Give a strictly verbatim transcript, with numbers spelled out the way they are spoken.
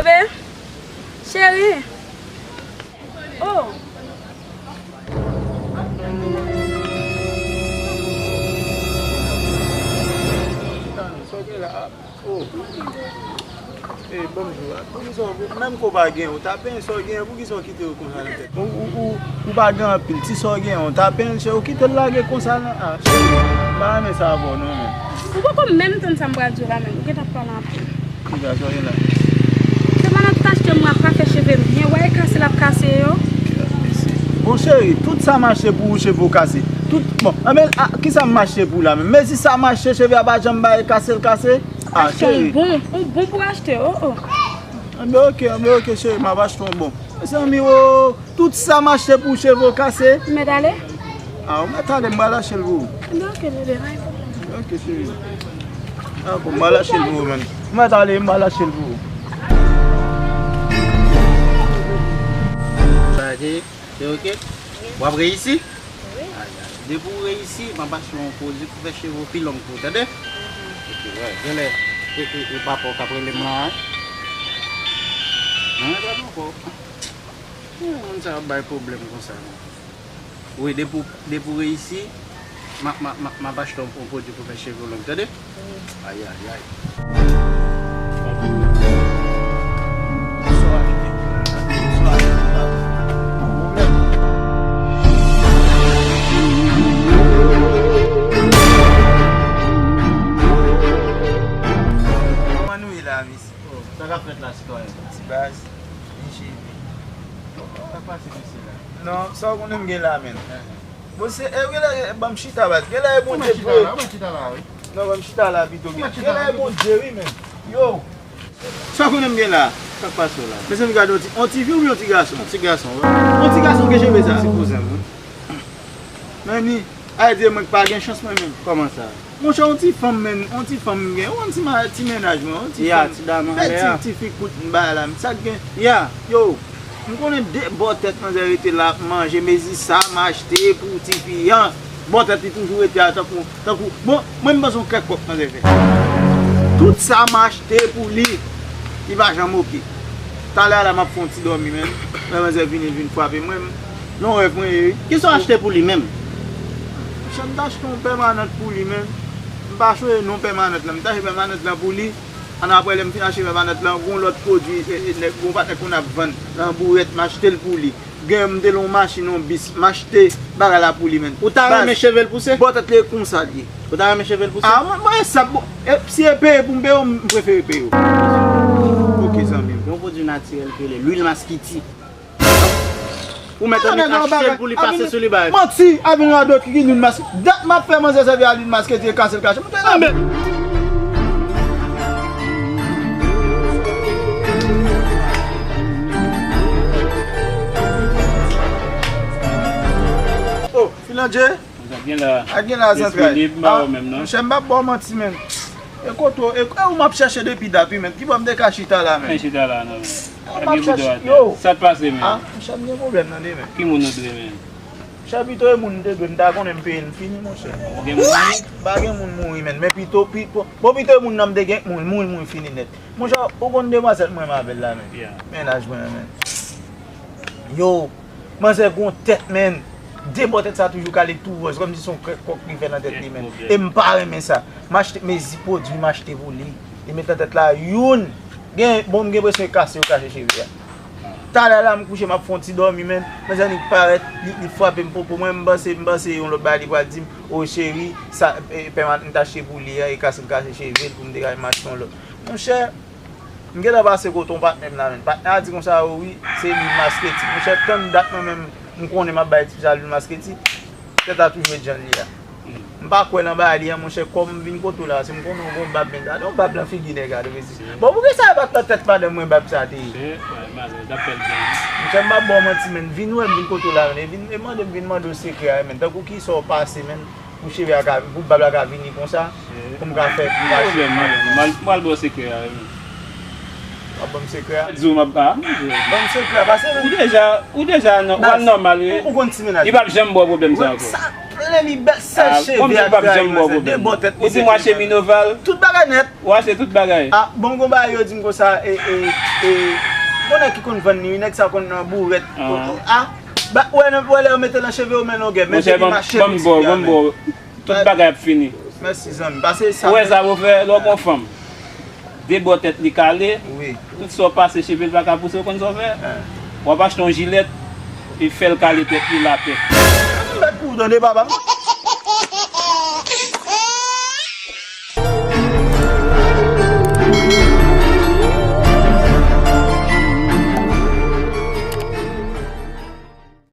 Ve, cheri. Oh. Sa w gen la? Oh. Eh, bonjou. Poukisa w, menm ke w pa gen, w ta penyen sa w gen, poukisa w kite yo konsa nan tèt? Ou, ou, ou, ou pa gen anpil, ti sa w gen, w ta penyen, se w kite l lage konsa nan, ah, cheri, m pa renmen sa avè w non, men. Ou poko menm tann sa m pral di w la menm, ou gentan ap pale anpil. Ki sa w gen la? Se pandan tout achte m, m ap pa fè cheve m byen, w wè e kase l ap kase yo. Bon, cheri, tout sa m achte pou ou, cheve w kase. Tout, bon, anben, a, ki sa m achte pou ou la menm? Mezi sa m achte, cheve a pa janm bay kase l kase? Ah, cheri. Achte yon bon, yon bon pou achte, oh, oh. Anben, oke, anben, oke, cheri, m ap achte yon bon. Mezanmi, oh, tout sa m achte pou ou, cheve w kase? Ou mèt ale? Ah, ou mèt ale, m pral achte l pou ou. Anben, oke, bebe, pa gen pwoblèm. Oke, cheri. Ah, bon, m pral achte l pou ou, menm. Ou mèt ale, m pral achte l pou ou. Sa te, te oke? W ap reyisi? Wi. Ay, ay. Depi w reyisi, m ap achte yon pwodui pou fè cheve w pi long pou ou, tande? Oke, wè, genlè, e, e, e papa w k ap rele m la, wi. Nan, e pa papa w. Moun sa ap bay pwoblèm konsa, non. Wi, depi w, depi w reyisi, m a, m a, m a, m ap achte yon, yon pwodui pou fè cheve w long, tande? Wi. Ay, ay, ay. Kòman nou ye la, mesye? Oh, sa k ap fèt la, sitwayen? Ti baz, vin cheve. Sa k pase, mesye la? Non, sa w konnen m gen la, menm. Bon, se, e, genlè, e, ban m chita, baz. Genlè, e Bondye ki voye. Ou mèt chita la, ou mèt chita la, wi. Non, ban m chita la pito. Ou mèt chita la, wi. Genlè, e Bondye, wi, menm. Yo. Sa w konnen m gen la? Sa k pase w la? Mezanmi, gade yon ti, yon ti fi oubyen yon ti gason? Yon ti gason, wi. Yon ti gason gen cheve sa? Ti kouzen m, wi. Mezanmi, a di mwen k pa gen chans, mwen menm. Kòman sa? Monchè, yon ti fanm, menm, yon ti fanm m gen, yon ti ma-, ti mennaj mwen, yon ti fanm. Ya, ti dam anlè a. Ti, ti fi kout m bay la, m sa k gen. Ya. Yo, m konnen de bò tèt manzè rete la ap manje, mezi sa m achte pou ti fi an. Bò tèt li toujou rete a tankou, tankou, bon, mwen m panse yon kèk kòk manzè fè. Tout sa m achte pou li, li pa janm oke. Talè a la m ap fè yon ti dòmi, menm. Lè manzè vini, l vin frape mwen, m, nan rèv mwen ye, wi. Kisa w achte pou li menm? Monchè, m t achte yon pèmanant pou li, menm. M pa sonje non pèmanant lan. M t achte pèmanant lan pou li. Annapre, lè m fin achte pèmanant lan, gon lòt pwodui, e, e, nèg, gon patnè konn ap vann nan bourèt, m achte l pou li. Gen, m te lwe yon machin, yon bis, m achte bagay la pou li, menm. Ou ta renmen cheve l pouse? Bò tèt li e konsa l ye. Ou ta renmen cheve l pouse? Ah, mwen, mwen, sa, bon, e, si e peye pou m peye w, m prefere peye w. Oke, zanmi m. Yon pwodui natirèl ki rele lwil maskiti. Ou mèt annik achte l pou li pase sou li bay. Manti, avin radòt ki lwil maskiti. Dat m ap fè manzè sèvi a lwil maskiti e kase l kache. Mwen te la. Oh, Filandje? Sa gen la? A gen la, zantray. Disponib, m pa wè menm, non. Monchè, m p ap ba w manti, menm. E kote w, e, e ou m ap chèche depi dat, wi, menm. Ki bò m te ka chita la, menm? Mwen chita la, non, menm. Ou m ap chèche, yo. Sa t pase, menm? Ah, monchè, m gen pwoblèm nan demen. Ki moun ou dwe, menm? Monchè, pito e moun m te dwe, m ta konnen m peye l, m fini, monchè. Ou gen moun mouri? M pa gen moun mouri, menm. Men pito, pi-, bon, bon, pito e moun nan m te gen, mouri, mouri, mouri, fini nèt. Monchè, ou konn demwazèl mwen renmen avè l la, menm. Yeah. Mennaj mwen, menm. Yo, manzè gon tèt, menm. De bò tèt sa toujou kale tou wòz, kòmsi se yon kè-, kòk li fè nan tèt li, menm. E m pa renmen sa. M achte, mezi pwodui m achte pou li. Li met nan tèt la youn. Gen, bon, m gen enpresyon e kase yo kache cheve a. Talè la, m kouche, m ap fè yon ti dòmi, menm. Manzè annik parèt, li, li frape m popo. Mwen, m panse, m panse yon lòt bagay li pral di m, o cheri, sa, e, pèmanant m t achte pou li a, e kase l kache cheve l pou m te ka al achte yon lòt. Monchè, m gentan pase kote yon patnè m la, menm. Patnè a di konsa, o wi, se lwil masketi. Monchè, tann dat mwen menm, m konnen m ap bay ti fi sa lwil masketi. Tèt la toujou ret jan l ye a. M pa kwè nan bagay li a, monchè, kòm m vin kote w la, si m konnen w gon bab, men gade yon bab nan figi nèg la, mesye. Bon, poukisa e pa t nan tèt madanm mwen bab sa te ye? Monchè, m ap ba w manti, menm. Vin wè m vin kote w la, menm. E vin, e mande m vin mande w sekrè a, menm. Tankou kisa w pase, menm. Pou cheve a ka, pou bab la ka vini konsa, pou m ka fè, pou m ka cheve. M al, m al ba w sekrè a, wi. W ap ban m sekrè a? Di w m ap ba. Ban m sekrè a, pase Ou deja, ou deja nò- w al nòmal wi. Ou konn ti mennaj. Li p ap janm ba w pwoblèm sa ankò. Sa plen li bèl sèl cheve ak travay. De bò tèt. Ou di m w achte Minoval. Tout bagay nèt. W achte tout bagay. Ah, bon, gon bagay yo di m konsa, e, e, e, gon nèg ki konn vann li, wi, nèg sa konn nan bourèt. Ah, ba, wè, wè lè yo mete nan cheve yo men longè, men depi mache. Ban m ba w, ban m ba w. Tout bagay ap fini. Mèsi, zanmi. Pase sa. Ou wè sa pou fè, lè w gon fanm. De bò tèt li kale, tout sa w pase, cheve l pa ka pouse, w konn sa w fè? W ap achte yon jilèt, e fè l kale tèt li lapè. M mèt pou w tande, papa.